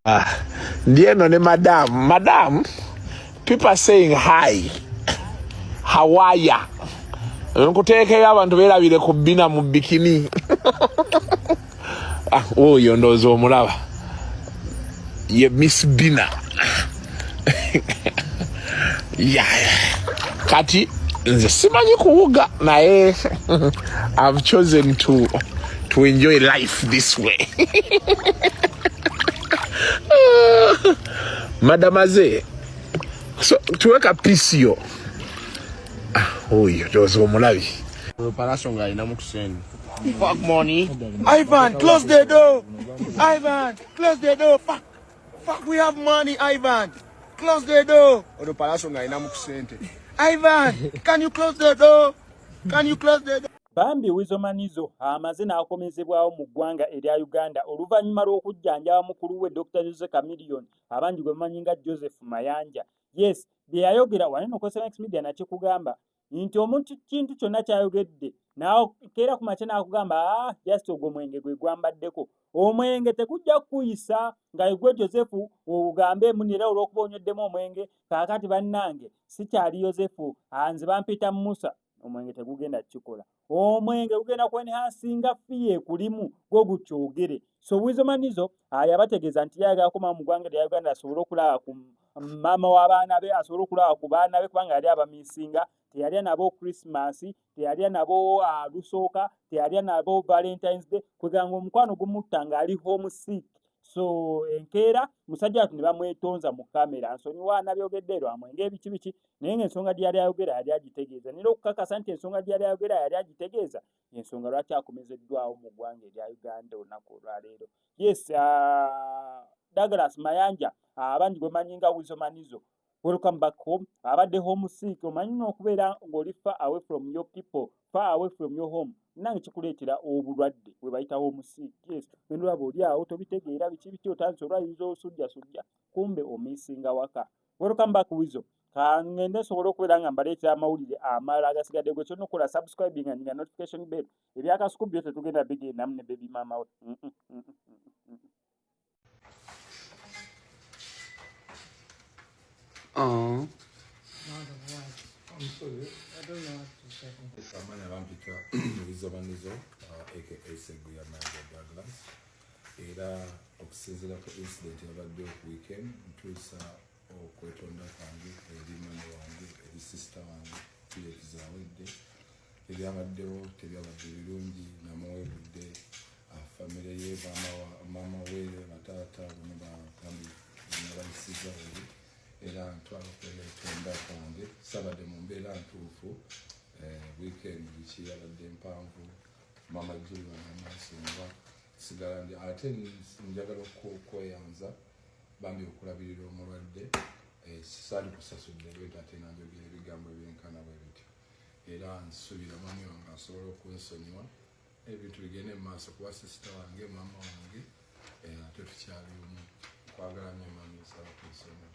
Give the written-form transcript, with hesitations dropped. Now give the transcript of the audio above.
Ah, ndi eno ne madam. Madam, people are saying hi. How are ya? Nkuteekeyo abantu beerabire ku bbina mu bikini. Ah, oyo ndowooza omulaba. Ye Miss Bina. Yeah. Kati nze simanyi kuwuga naye I've chosen to enjoy life this way. Madam Aze, so tuweka peace yo. Ah, oyo ndowooza omulabi. Palaso ng'alinamu kusente. Fuck money. Ivan, close the door. Ivan, close the door. Fuck. Fuck, we have money, Ivan. Close the door. Ono Palaso ng'alinamu kusente. Ivan, can you close the door? Can you close the door? Bambi Weasel Manizo amaze n'akomezebwawo mu ggwanga erya Uganda oluvannyuma lw'okujjanjaba mukulu we Dr. Jose Chameleone abangi gwe bamanyi nga Joseph Mayanja. Yes, bye yayogera wano eno ku SMX Media nakikugamba nti omuntu kintu kyonna ky'ayogedde n'akeera ku makya n'akugamba ah, just ogwo mwenge gwe gwambaddeko. Omwenge tegujja kukuyisa nga gwe Joseph ogambe muni era olw'okuba onyweddemu omwenge kaakati bannange sikyali Yosefu, nze bampita Musa. Omwenge tegugenda kukikola. Omwenge gugenda ku enhancinga fiya ekulimu gwo gukyogere. So Weasel Manizo yabategeeza nti yayagala kukomawo mu ggwanga erya Uganda asobole okulaba ku maama w'abaana be, asobole okulaba ku baana be kubanga yali abamiisinga, teyalya nabo Christmas, teyalya nabo lusooka, teyalya nabo Valentine's Day, kwegamba omukwano gumutta ng'ali home sick. So enkeera musajja wattu ne bamwetonza mu kamera, nsonyiwa nabyogedde lwa mwenge biki biki, naye ng'ensonga gye yali ayogera yali agitegeeza. Nera okukakasa nti ensonga gye yali ayogera yali agitegeeza, ensonga lwaki akomezeddwawo mu ggwanga erya Uganda olunaku olwaleero. Yes, Douglas Mayanja abangi gwe manyi nga Weasel Manizo, welcome back home. Abadde home sick, omanyi n'okubeera ng'oli far away from your people, far away from your home, nange kikuleetera obulwadde bwe bayita home sick. Yes, genda olaba oli awo tobitegeera biki biki, otandise olwayinza osujjasujja kumbe omiisinga waka. Welcome back Weasel. Kangende nsobole okubeera nga mbaleetera amawulire amalala agasigadde. Gwe kyonna okukola subscribing and nga notification bell. Ebyakasuku byo tetugenda bigendamu ne baby mama we. Oh. Amanya bampita Weasel Manizo aka Seguya Mayanja Douglas. Era okusinziira ku incident yabaddewo ku weekend, ntuusa okwetonda kwange eri mama wange, eri sister wange Juliet Zawedde. Ebyabaddewo tebyabadde birungi, namuweebudde famire ye, maama we, bataata bonna bagambi nabayisiza bubi, era ntwala okwetonda kwange. Sabadde mu mbeera ntuufu, weekend biki yabadde mpanvu, mama Julia namansonga sigala ndi ate njagala okweyanza bambi okulabirira omulwadde. Saali kusasudde bwete ate nga njogera ebigambo ebyenkana bwe bityo, era nsuubira mwami wange asobola okunsonyiwa ebintu bigende mu maaso kuba sisita wange, maama wange, ate tukyali omu. Nkwagala nnyo mami, nsaba kunsonyiwa.